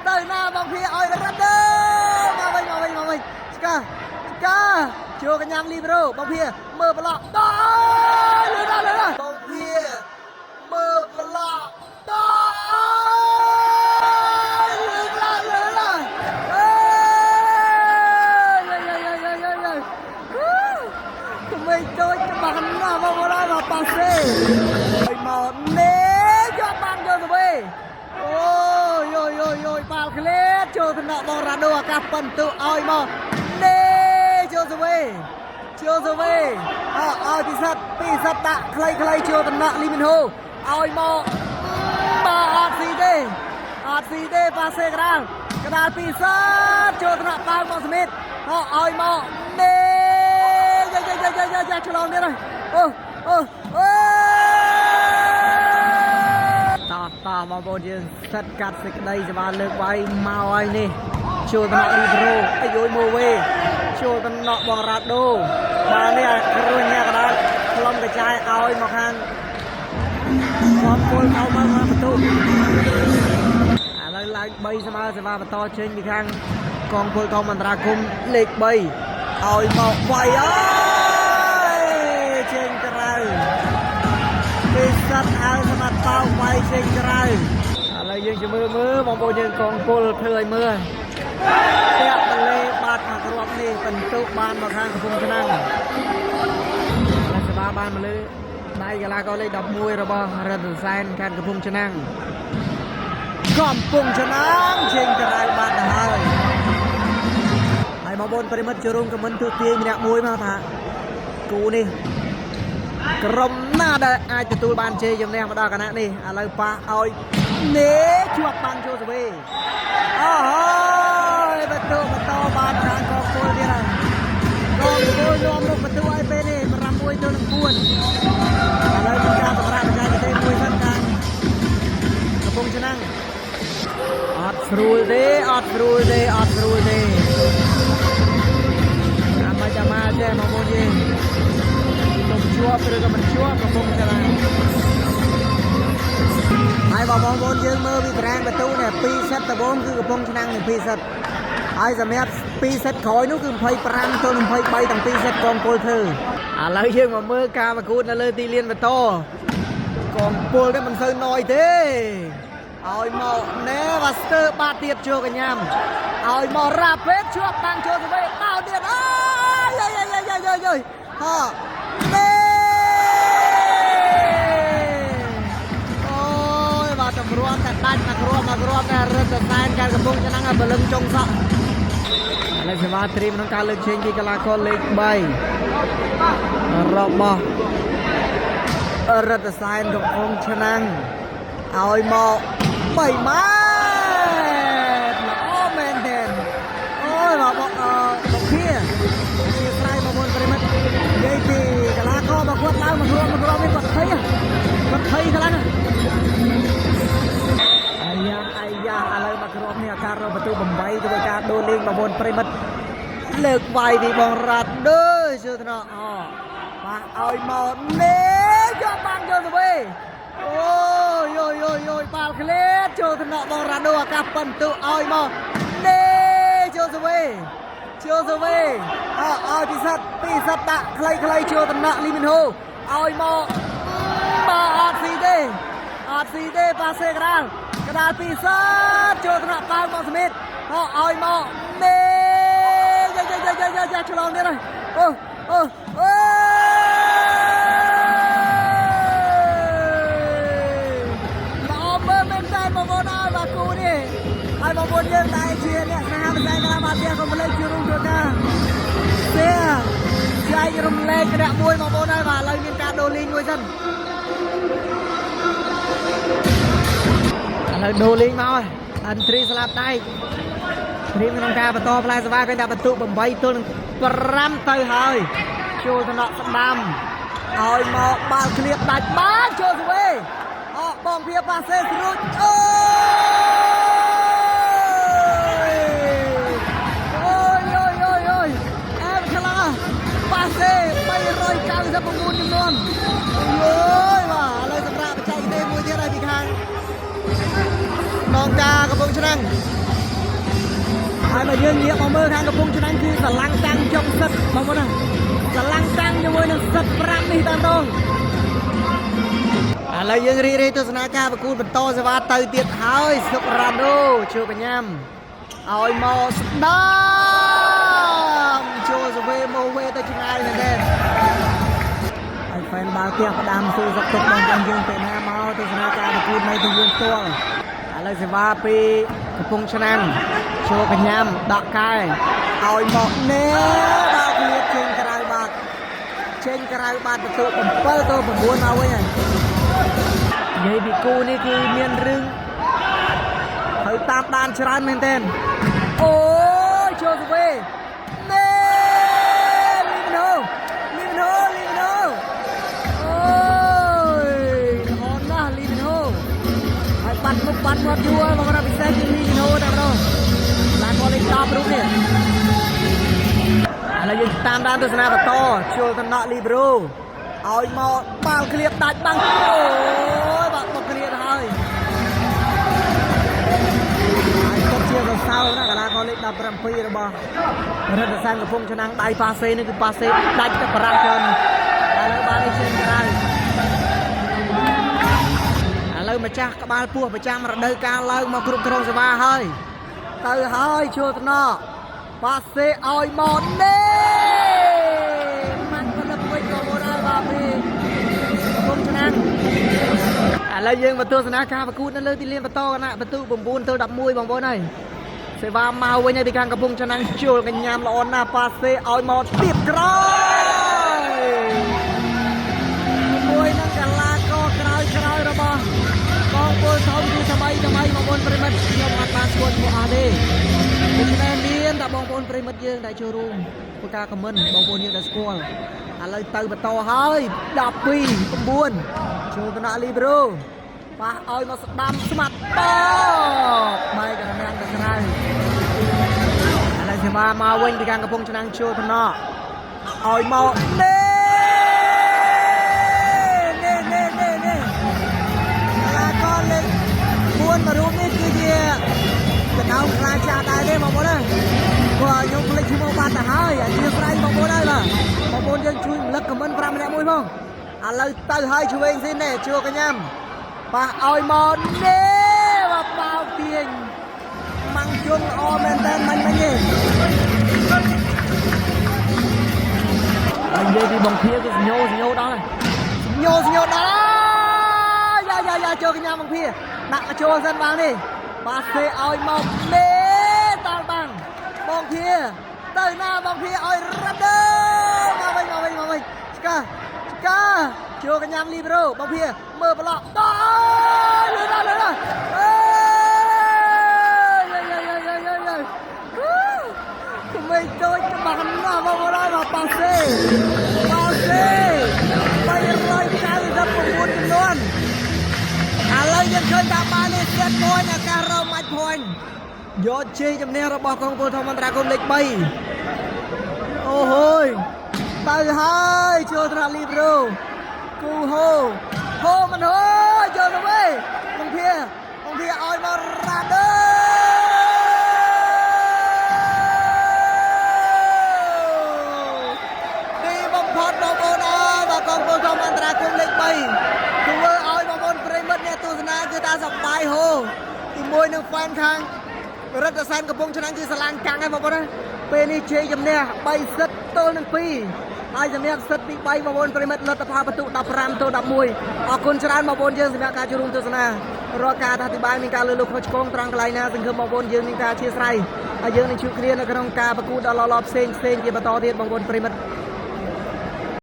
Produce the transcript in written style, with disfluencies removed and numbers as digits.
ទៅណាបងភាឲ្យរ៉ាដូមកវិញមកវិញមកវិញស្កាស្កាចូលកញ្ញាំលីប្រូបងភាមើលប្លក់ដល់លឿនដល់លឿនដល់បងភាមើលប្លក់ដល់លឿនដល់លឿនដល់អេយយយយយយយក្មេងតូចច្បាស់ណាស់បងប្អូនអើយមកប៉ាសេឲ្យមកនេះយកបានយកទៅវិញ អូយយយយយបាល់ក្លេតចូលថ្នាក់បងរ៉ាដូអាកាសប៉ុនទូឲ្យមកនេះចូលទៅវិញចូលទៅវិញអើឲ្យពិសិដ្ឋពិសិដ្ឋដាក់ខ្លីខ្លីចូលថ្នាក់លីមីនហូឲ្យមកបាទអត់ស៊ីទេអត់ស៊ីទេប៉ាសេក្រាលក្តាលពិសិដ្ឋចូលថ្នាក់ប៉ាវមកសមិទ្ធអឲ្យមកនេះយ៉ាយ៉ាយ៉ាយ៉ាយ៉ាឆ្លងទៀតហើយអូអូអូ តោះតោះបងប្អូនយើងសិតកាត់សេចក្តីសបាលើកវាយមកហើយនេះចូលតំណក់លីប្រូអាយយម៉ូវេចូលតំណក់បងរ៉ាដូបាទនេះអាគ្រួញ៉ាកដាលខ្លំកចាយឲ្យមកខាងបងពលកៅមកមកបន្ទុកឥឡូវឡើង3ស្មើសេវាបន្តចេញពីខាងកងពលកងមន្ត្រាគុំលេខ3ឲ្យមកវាយអើយចេញក្រៅ ពេលសត្វហៅសម្រាប់តោវាយចេញក្រៅឥឡូវយើងជាមើលមើលបងប្អូនយើងកងពលធ្វើឲ្យមើលពាក់បលេបាត់មកគ្រាប់នេះបន្ទុកបានមកខាងកំពង់ឆ្នាំងလက်សបាបានមកលើដៃកីឡាករលេខ11របស់រដ្ឋសែនខេត្តកំពង់ឆ្នាំងកំពង់ឆ្នាំងចេញក្រៅបាត់ទៅហើយហើយបងប្អូនប្រិមិត្តចូលរួមខមមិនទូទាយម្នាក់មួយមកថាគូនេះ ក្រុមណាដែលអាចទទួលបានជ័យជំនះមកដល់គណៈនេះឥឡូវប៉ះឲ្យនេះជាប់បាំងចូលសវីអូហើយបន្ទុកបន្តបានខាងកងពលទៀតហើយកងពលនាំមុខបន្ទុកឲ្យពេលនេះ6ទល់នឹង4ឥឡូវមានការសម្រាប់បច្ចេកទេសមួយសិនខាងកំពង់ឆ្នាំងអត់ស្រួលទេអត់ស្រួលទេអត់ស្រួលទេអាមកចាំមកចេះមកមួយយើង ទុំជាប់ឬក៏មិនជាប់កំពុងឆ្លាមហើយបងប្អូនយើងមើលពីតារាងបន្ទូនេះ2សិតដំបូងគឺកំពុងឆ្នាំងនឹង2សិតហើយសម្រាប់2សិតក្រោយនោះគឺ25ទល់នឹង23ទាំង2សិតកងពលធ្វើឥឡូវយើងមកមើលការប្រកួតនៅលើទីលានបន្តកងពលនេះមិនសូវណយទេឲ្យមកណែវ៉ាស្ទើបាតទៀតចូលកញ្ញាំឲ្យមករ៉ាពេតជាប់បាំងចូលទៅវិញបោទៀតអូយយយយយយយហ៎ នេះអូយបាទតម្រាំតែដាច់មកគ្រាប់មកគ្រាប់តែរឹតតែសែនការកំពុងឆ្នាំងឲ្យបលឹងចុងសក់ឥឡូវសេវាត្រៀមក្នុងការលើកជើងពីកីឡាករលេខ3របស់រឹតតែសែនកំពុងឆ្នាំងឲ្យមក3ម៉ែត្រល្អមែនទែនអូយបាទបងអឺបងភា ជាស្រ័យបងប្អូនប្រិមិត្តនិយាយពីកីឡាកររបស់គាត់ឡើងមកគ្រាប់មកគ្រាប់នេះគាត់ភ័យគាត់ភ័យខ្លាំងអាយ៉ាអាយ៉ាឥឡូវមកគ្រាប់នេះអាការរកបន្ទូ8ធ្វើការដូរលេងបងប្អូនប្រិមិត្តលើកវាយពីបងរ៉ាត់ដូចជឿថ្នាក់អបាទឲ្យមកនេះយកបានយកទៅវិញអូយយយយយបាល់ក្លេតចូលថ្នាក់បងរ៉ាដូអាកាសប៉ុនទូឲ្យមកនេះចូលទៅវិញ ចូលទៅវិញអើឲ្យពិសិដ្ឋពិសិដ្ឋដាក់ខ្លីខ្លីចូលតំណក់លីមីនហូឲ្យមកបាទអត់ស៊ីទេអត់ស៊ីទេប៉ាសេក្រាលក្តាលពិសិដ្ឋចូលតំណក់ប៉ាវមកសមិទ្ធហោឲ្យមកនេះយ៉ាយ៉ាយ៉ាយ៉ាយ៉ាឆ្លងទៀតហើយអូអូអូល្អមើលមែនតើបងប្អូនអើយបាទគូនេះហើយបងប្អូនយើងដែលជាអ្នកស្នេហាវិស័យកីឡាបាល់ទះកុំភ្លេចចូលរួមធ្វើការ share ចែករំលែកម្នាក់មួយបងប្អូនហើយបាទឥឡូវមានការដូរលេងមួយសិនឥឡូវដូរលេងមកហើយអន្ត្រីស្លាប់ដៃត្រៀមក្នុងការបន្តផ្លែសវ៉ាឃើញថាបន្ទុក8ទល់នឹង5ទៅហើយចូលតំណក់ស្ដាំឲ្យមកបាល់ឃ្លៀបដាច់បានចូលទៅវិញអកបងភៀប៉ាសេស្រួចអូយអូយអូយអូយអូយអែមខ្លាំងប៉ាសេ399ចំនួនអូយបាទឥឡូវសម្រាប់បច្ចេកទេសមួយទៀតហើយពីខាង នងការ កំពង់ឆ្នាំងហើយបើយើងងាកមកមើលខាងកំពង់ឆ្នាំងគឺស្រឡាំងតាំងចុងសិតបងប្អូនណាស្រឡាំងតាំងជាមួយនឹងសិត5នេះតាមដងឥឡូវយើងរីករាយទស្សនាការប្រកួតបន្តសេវាទៅទៀតហើយសុករ៉ាដូជួបញ៉ាំឲ្យមកស្ដាមចូលសវេមកវេទៅឆ្ងាយមែនទេហើយហ្វេនបាល់ផ្ទះផ្ដាំស៊ូសុកទុកបងប្អូនយើងពេលណាមកទស្សនាការប្រកួតនៅទីយើងផ្ទាល់ឥឡូវសេវាពីកំពង់ឆ្នាំងចូលកញ្ញាំដកកែឲ្យមកណែដល់គ្នាចេញក្រៅបាត់ចេញក្រៅបាត់បន្ទុក7ទៅ9មកវិញហើយ និយាយពីគូនេះគឺមានរឿងហើយតាមដានច្រើនមែនទែនអូយចូលទៅវិញណែលីមីណូលីមីណូលីមីណូអូយល្អណាស់លីមីណូហើយបាត់មុខបាត់មាត់យូរហើយមកដល់ពិសេសគឺលីមីណូតែម្ដងឡានគាត់លេខ10រូបនេះឥឡូវយើងតាមដានទស្សនាបន្តចូលតំណក់លីប្រូឲ្យមកបាល់ឃ្លៀបដាច់បាំងអូយបាក់បុកគ្នាទៅហើយហើយគិតជាសរសើរណាកីឡាករលេខ17របស់រដ្ឋសានកំពង់ឆ្នាំងដៃប៉ាសេនេះគឺប៉ាសេដាច់ទៅប្រាំច្រើនឥឡូវបាននេះចេញក្រៅឥឡូវម្ចាស់ក្បាលពោះប្រចាំរដូវកាលឡើងមកគ្រប់គ្រងសេវាហើយទៅហើយជួតំណក់ប៉ាសេឲ្យមកនេះម៉ាន់ក៏ដឹកវិញក៏មកដែរបាទពីកំពង់ឆ្នាំងឥឡូវយើងមកទស្សនាការប្រកួតនៅលើទីលានបន្តគណៈបន្ទុក9ទល់11បងប្អូនហើយសេវាមកវិញហើយពីខាងកំពង់ឆ្នាំងជួលកញ្ញាមល្អណាស់ប៉ាសេឲ្យមកទៀតក្រោយជាមួយនឹងកីឡាករក្រោយក្រោយរបស់កងពលធំគឺថ្មីថ្មីបងប្អូនប្រិមិត្តខ្ញុំអត់បានស្គាល់ឈ្មោះអស់ទេដូច្នេះមានតែបងប្អូនប្រិមិត្តយើងដែលចូលរួមធ្វើការខមមិនបងប្អូនយើងដែលស្គាល់ឥឡូវទៅបន្តហើយ12 9ចូលតំណលីប្រូប៉ះឲ្យមកស្ដាំស្មាត់តបែកកណ្ដាលទៅក្រៅឥឡូវសេវាមកវិញពីខាងកំពង់ឆ្នាំងចូលតំណឲ្យមកនេះនេះនេះនេះនេះកីឡាករលេខ4មករួមនេះគឺជាចំណោមខ្លាចាស់ដែរទេបងប្អូនណាព្រោះខ្ញុំភ្លេចឈ្មោះបាត់ទៅហើយអធិស្ឋានបងប្អូនហើយបាទបងប្អូនយើងជួយរំលឹកខមមិន5ម្នាក់មួយផងឥឡូវទៅហើយឆ្វេងស៊ីននេះជួកញ្ញាំប៉ះឲ្យមកនេះបាទបោកទាញម៉ាំងជុងល្អមែនតើមិញមិញនេះហើយនិយាយពីបងភាគឺសញោសញោដល់ហើយសញោសញោដល់ហើយយ៉ាយ៉ាយ៉ាចូលកញ្ញាបងភាដាក់មកចូលសិនបាល់នេះបាសេឲ្យមកនេះតាល់បាំងបងភាទៅណាបងភាឲ្យរ៉ាត់ដឺមកវិញមកវិញមកវិញឆ្កាឆ្កាចូលកញ្ញាលីប្រូបងភាមើលប្លុកដល់លឿនដល់លឿនដល់អេយ៉ាយ៉ាយ៉ាយ៉ាយ៉ាយ៉ាក្មេងតូចក្បាស់ណាស់បងប្អូនហើយមកប៉ាសេប៉ាសេ399ចំនួនឥឡូវយើងឃើញថាបាននេះ set point ឱកាសរក match point យកជ័យជំនះរបស់កងពលធម្មន្តរាគមលេខ3អូហូយទៅហើយចូលត្រាលីប្រូគូហូហូមិនហូចូលទៅវិញបងភាបងភាឲ្យមករ៉ាដឺទីបំផុតបងប្អូនអើយបាទកងពលធម្មន្តរាគមលេខ3ធ្វើឲ្យបងប្អូនប្រិមិត្តអ្នកទស្សនាគឺថាសប្បាយហូជាមួយនឹងហ្វេនខាង រដ្ឋសែនកំពង់ឆ្នាំងគឺស្រឡាញ់កាំងហើយបងប្អូនណាពេលនេះជ័យជំនះ3សិតទល់នឹង2ហើយសម្រាប់សិតទី3បងប្អូនប្រិមិត្តលទ្ធផលបន្ទុក15ទល់11អរគុណច្រើនបងប្អូនយើងសម្រាប់ការចូលរួមទស្សនារាល់ការអធិប្បាយមានការលើកលោកខុសឆ្គងត្រង់កន្លែងណាសង្ឃឹមបងប្អូនយើងមានការអធិស្ឋានហើយយើងនឹងជួបគ្នានៅក្នុងការប្រកួតដ៏ល្អៗផ្សេងផ្សេងជាបន្តទៀតបងប្អូនប្រិមិត្ត